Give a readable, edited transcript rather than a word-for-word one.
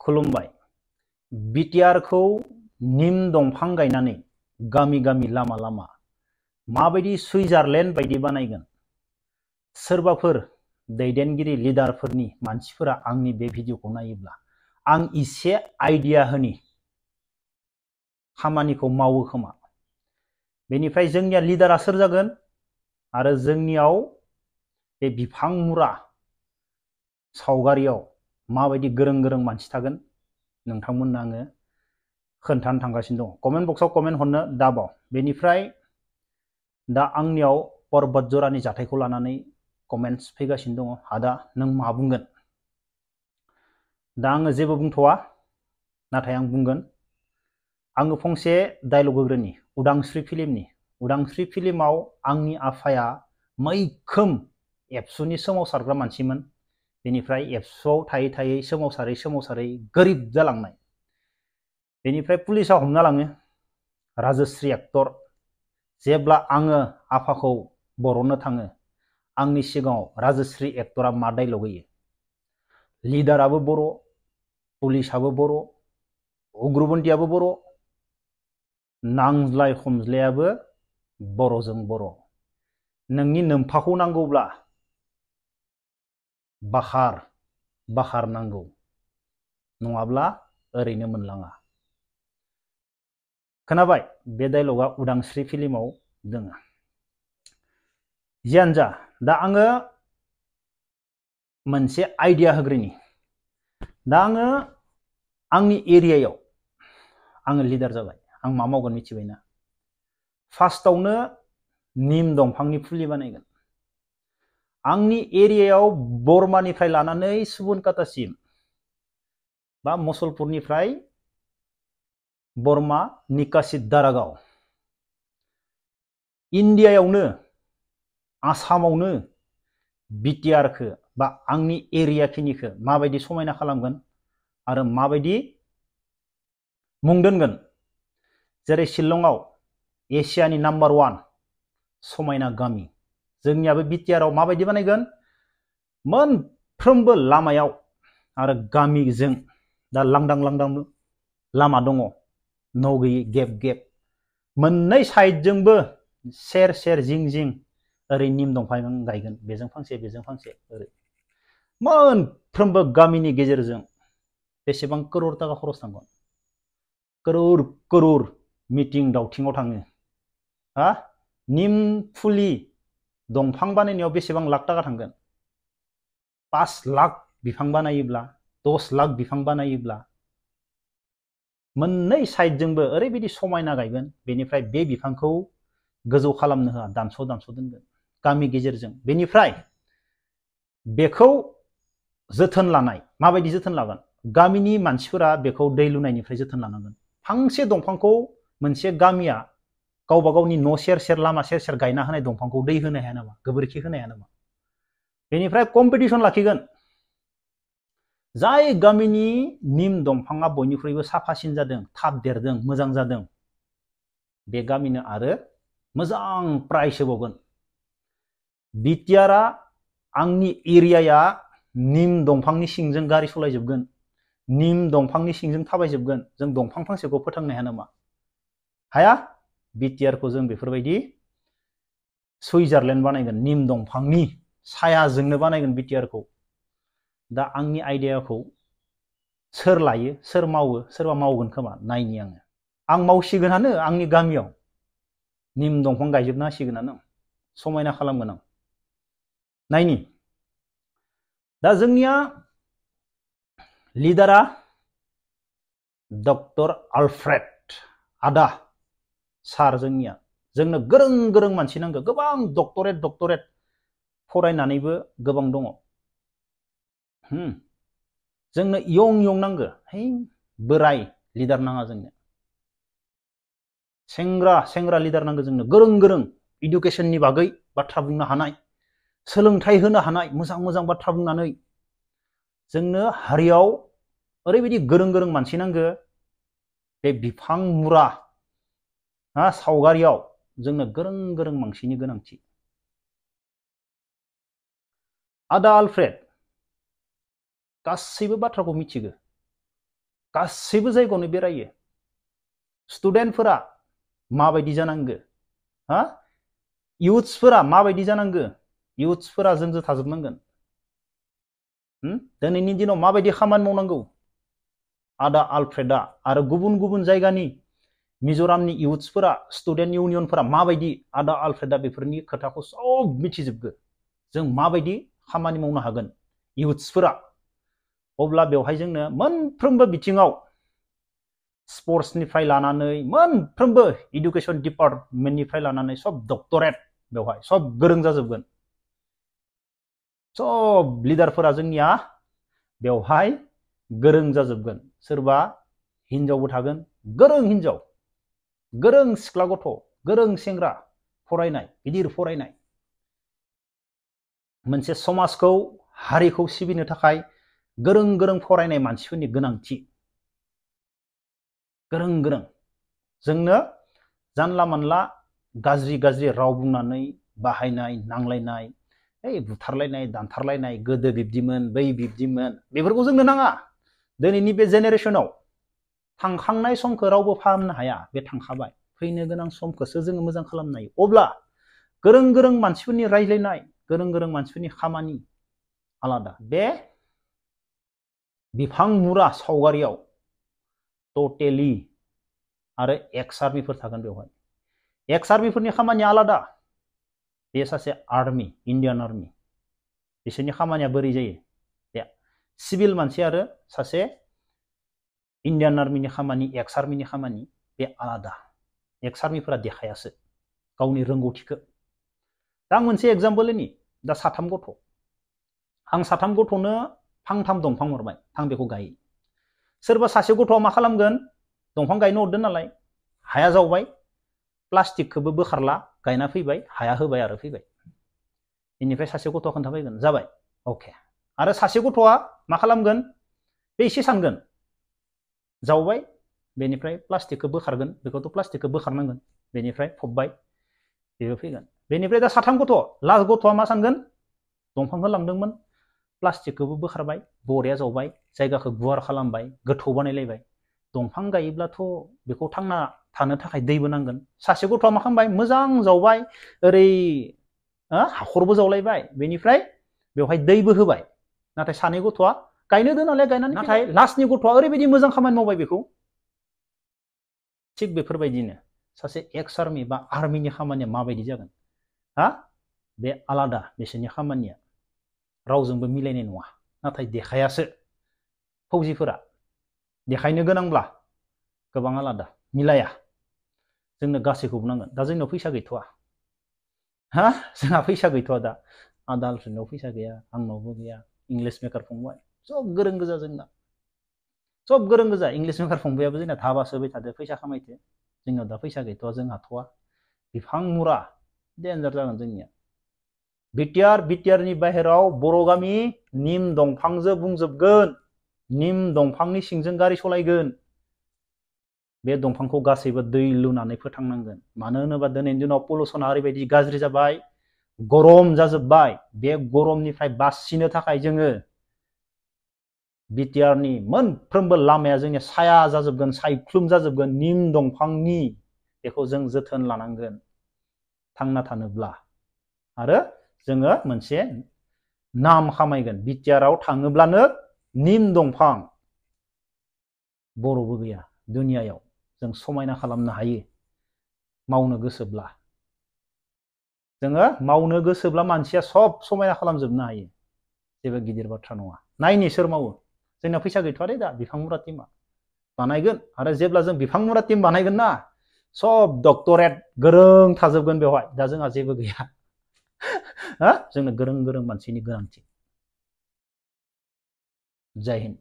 खुलुमबाय। बिटिआरखौ निम दंफां गायनानै गामि गामि लामा लामा माबायदि सुइजारलेण्ड बायदि बानायगोन? सोरबाफोर दैदेनगिरि लिडारफोरनि मानसिफोरा आंनि बे भिडिअखौ नायोब्ला आं इसे आइडिया होनि खामानिखौ मावो खोमा। बेनिफ्राय जोंनिया लिडारा सोर जागोन आरो जोंनियाव बे बिफां मुरा सावगारियाव माबायदि गोरों गोरों मानसि थागोन नोंथांमोननो आङो खोन्थानो थांगासिनो दं। कमेन्ट बक्सआव कमेन्ट हरनो दाबाव। बेनिफ्राय दा आंनियाव पर्बत जरानि जाथायखौ लानानै कमेन्ट्स फैगासिनो दङ। आदा नों मा बुंगोन? दा आङो जेबो बुंथ'वा, नाथाय आं बुंगोन। आङो फंसे डायलग होग्रोनि उदांस्रि फिल्मनि। उदांस्रि फिल्माव आंनि आफाया मैखोम एबसुनि सोमावसारग्रा मानसिमोन। बेनिफ्राय एबसुआव थायै थायै सोमावसारै सोमावसारै गोरिब जालांनाय। बेनिफ्राय पुलिसा हमना लाङो राजश्री एक्टर। जेब्ला आङो आफाखौ बरननो थाङो आंनि सिगाङाव राजश्री एक्टरा मा डायलग होयो? लिडाराबो बर', पुलिसाबो बर', उग्रपन्थियाबो बर', नांज्लाय खमज्लायाबो बर'जों बर'। नोंनि नोमफाखौ नांगौब्ला बाखार बाखार नांगौ, नङाब्ला ओरैनो मोनलाङा। खोनाबाय? बे डायलगा उदांस्रि फिल्माव दङ। जियानो जा, दा आङो मोनसे आइडिया होग्रोनि। दा आङो आंनि एरियायाव आङो लिडार जाबाय। आं मा मावगोन मिथिबायना? फार्स्टआवनो निम दंफांनि फुलि बानायगोन। आंनि एरियायाव बर्मानिफ्राय लानानै सुबनकातासिम बा मसलपुरनिफ्राय बर्मा निकासित दारागाव इन्डियायावनो आसामावनो बिटिआरखौ बा आंनि एरिया खिनिखौ माबायदि समायना खालामगोन आरो माबायदि मुं दोनगोन। जेरै शिलंआव एसियानि नाम्बार 1 समायना गामि, जोंनियाबो बिटिआरआव माबायदि बानायगोन? मोनफ्रोमबो लामायाव आरो गामिजों दा लांदां लांदां लामा दङ, न' गैयै गेब गेब। मोननै साइडजोंबो सेर सेर जिं जिं ओरै निम दंफां गायगोन, बेजों फांसे बेजों फांसे ओरै। मोनफ्रोमबो गामिनि गेजेरजों बेसेबां करोड़ थाखा खरस थांगोन? करोड़ करोड़ मिटिं दावथिङाव थाङो। हा? निम फुलि दंफां बानायनायाव बेसेबां लाख थाखा थांगोन? 5 लाख बिफां बानायोब्ला, 10 लाख बिफां बानायोब्ला मोननै साइडजोंबो ओरैबायदि समायना गायगोन। बेनिफ्राय बे बिफांखौ गोजौ खालामनो होआ, दानस' दानस' दोनगोन गामि गेजेरजों। बेनिफ्राय बेखौ जोथोन लानाय, माबायदि जोथोन लागोन? गामिनि मानसिफोरा बेखौ दै लुनायनिफ्राय जोथोन लानांगोन। फांसे दंफांखौ मोनसे गामिया गावबा गावनि न' सेर सेर लामा सेर सेर गायना होनाय दंफांखौ दै होनो हाया नामा? गोबोरखि होनो हाया नामा? बेनिफ्राय कम्पिटिसन लाखिगोन। जाय गामिनि निम दंफाङा बयनिख्रुइबो साफासिन जादों, थाब देरदों, मोजां जादों, बे गामिनो आरो मोजां प्राइज होबावगोन। बिटिआरआ आंनि एरियाया निम दंफांनि सिंजों गारि सालायजोबगोन, निम दंफांनि सिंजों थाबायजोबगोन। जों दंफां फांसेखौ फोथांनो हाया नामा? हाया? बिटिआरखौ जों बेफोरबायदि सुइजारलेण्ड बानायगोन, निम दंफांनि सायाजोंनो बानायगोन बिटिआरखौ। दा आंनि आइडियाखौ सोर लायो, सोर मावो? सोरबा मावगोन खोमा, नायनि आङो। आं मावसिगोनानो आंनि गामियाव निम दंफां गायजोबना होसिगोनानो, समायना खालामगोन आं। नायनि। दा जोंनिया लिडारा डक्टर आलफ्रेड आदा सार। जोंनो गोरों गोरों मानसि नांगौ, गोबां डक्टरेट फरायनानैबो गोबां दङ। जोंनो यं यं नांगौ, है बोराय लिडार नाङा जोंनो। सेंग्रा लिडार नांगौ जोंनो, गोरों गोरों इडुकेसननि बागै बाथ्रा बुंनो हानाय, सोलोंथाइ होनो हानाय, मोजां मोजां बाथ्रा बुंनानै। जोंनो हारियाव ओरैबायदि गोरों गोरों मानसि नांगौ। बे बिफां मुरा सावगारियाव जोंनो गोरों गोरों मानसिनि गोनांथि। आदा आलफ्रेड गासैबो बाथ्राखौ मिथिगौ। गासैबो जायगायावनो बेरायो स्टुडेन्टफोरा माबायदि जानांगो हा इयुथ्सफोरा माबायदि जानांगो इयुथ्सफोरा जोंजों थाजोबनांगोन दिनैनि दिनाव माबायदि खामानि मावनांगौ आदा आलफ्रेडा आरो गुबुन गुबुन जायगानि मिजोरामनि इयुथ्सफोरा स्टुडेन्ट इउनियनफोरा माबायदि आदा आलफ्रेडा बेफोरनि खोथाखौ सब मिथिजोबगो जों माबायदि खामानि मावनो हागोन इयुथ्सफोरा अब्ला बेवहाय जोंनो मोनफ्रोमबो बिथिङाव स्पर्ट्सनिफ्राय लानानै मोनफ्रोमबो इडुकेशन डिपार्टमेन्टनिफ्राय लानानै सब डक्टरेट बेवहाय सब गोरों जाजोबगोन सब लिडारफोरा जोंनिया बेवहाय गोरों जाजोबगोन सोरबा हिनजावबो थागोन गोरों हिनजाव गोरों सिख्ला गथ' गोरों सेंग्रा फरायनाय गिदिर फरायनाय मोनसे समाजखौ हारिखौ सिबिनो थाखाय गोरों गोरों फरायनाय मानसिफोरनि गोनांथि गोरों गोरों जोंनो जानला मानला गाज्रि गाज्रि राव बुंनानै बाहायनाय नांलायनाय बुथारलायनाय दानथारलायनाय गोदो बिब्दिमोन बै बिब्दिमोन बेफोरखौ जोंनो नाङा दिनैनि बे जेनेरेशनाव थांखांनाय समखौ रावबो फाहामनो हाया बे थांखाबाय फैनो गोनां समखौसो जोङो मोजां खालामनो हायो अब्ला गोरों गोरों मानसिफोरनि रायज्लायनाय गोरों गोरों मानसिफोरनि खामानि आलादा बे बिफां मुरा सावगारियाव टटेलि आरो एक्स आर्मिफोर थागोन बेवहाय एक्स आर्मिफोरनि खामानिया आलादा बे सासे आर्मि इन्डियान आर्मि बिसोरनि खामानिया बोरै जायो बे सिभिल मानसि आरो सासे इन्डियान आर्मिनि खामानि एक्स आर्मिनि खामानि बे आलादा एक्स आर्मिफोरा देखायासो गावनि रोंगौथिखौ दा मोनसे एग्जाम्पल होनि दा साथाम गथ' आं साथाम गथ'नो फांथाम दंफां हरबाय आं बेखौ गायो सोरबा सासे गथ'आ मा खालामगोन दंफां गायनो हरदों नालाय हाया जावबाय प्लास्टिकखौबो बोखारला गायना फैबाय हाया होबाय आरो फैबाय बेनिफ्राय सासे गथ'आ खोन्थाफैगोन जाबाय अके आरो सासे गथ'आ मा खालामगोन बे एसे सानगोन जावबाय बेनिफ्राय प्लास्टिकखौ बोखारगोन बेखौथ' प्लास्टिकखौ बोखारनांगोन बेनिफ्राय फबबाय बेबो फैगोन बेनिफ्राय दा साथाम गथ' लास्ट गथ'आ मा सानगोन दंफांखौ लांदोंमोन प्लास्टिकखौबो बोखारबाय बरिया जावबाय जायगाखौ गुवार खालामबाय गोथौ बानायलायबाय दंफां गायोब्लाथ' बेखौ थांना थानो थाखाय दैबो नांगोन सासे गथ'आ मा खालामबाय मोजां जावबाय ओरै हाखरबो जावलायबाय बेनिफ्राय बेवहाय दैबो होबाय नाथाय सानै गथ'आ गायनो दोनालाय गायनानै नाथाय लास्टनि गथ'आ ओरैबायदि मोजां खामानि मावबाय बेखौ थिग बेफोरबायदिनो सासे एक्स आर्मि बा आर्मिनि खामानिया माबायदि जागोन बे आलादा बिसोरनि खामानिया रावजोंबो मिलायनाय नङा नाथाय देखायासो फौजिफोरा देखायनो गोनांब्ला गोबां आलादा मिलाया जोंनो गासैखौबो नांगोन दा जोंनाव फैसा गैथ'वा जोंहा फैसा गैथ'वा दा आदा आलफ्रेडनाव फैसा गैया आंनावबो गैया इंलिश मेकार फंबाय सब गोरों गोजा जोंना सब गोरों गोजा इंलिश मेकार फंबायाबो जोंना धाबा सोबाय थादो फैसा खामायदो जोंनाव दा फैसा गैथ'वा जों हाथ'वा बिफां मुरा डेन्जार जागोन जोंनिया बिटिआरनि बाहेराव बर' गामि निम दंफांजों बुंजोबगोन निम दंफांनि सिंजों गारि सालायगोन बे दंफांखौ गासैबो दै लुनानै फोथांनांगोन मानो होनोबा दिनैनि दिनाव पलुसना ओरैबायदि गाज्रि जाबाय गरम जाजोबबाय बे गरमनिफ्राय बासिनो थाखाय जोङो बिटिआरनि मोनफ्रोमबो लामाया जोंनिया साया जाजोबगोन सायख्लुम जाजोबगोन निम दंफांनि बेखौ जों जोथोन लानांगोन थांना थानोब्ला आरो जोङो मोनसे नाम खामायगोन बिटिआराव थाङोब्लानो निम दंफां बर'बो गैया दुनियायाव जों समायना खालामनो हायो मावनो गोसोब्ला जोङो मावनो गोसोब्ला मानसिया सब समायना खालामजोबनो हायो जेबो गिदिर बाथ्रा नङा नायनि सोर मावो जोंना फैसा गैथ'वा दे दा बिफां मुरा टीमा बानायगोन आरो जेब्ला जों बिफां मुरा टीम बानायगोन ना सब डक्टरेट गोरों थाजोबगोन बेवहाय दा जोंहा जेबो गैया जोंनो गोरों गोरों मानसिनि गोनांथि जय हिन्द।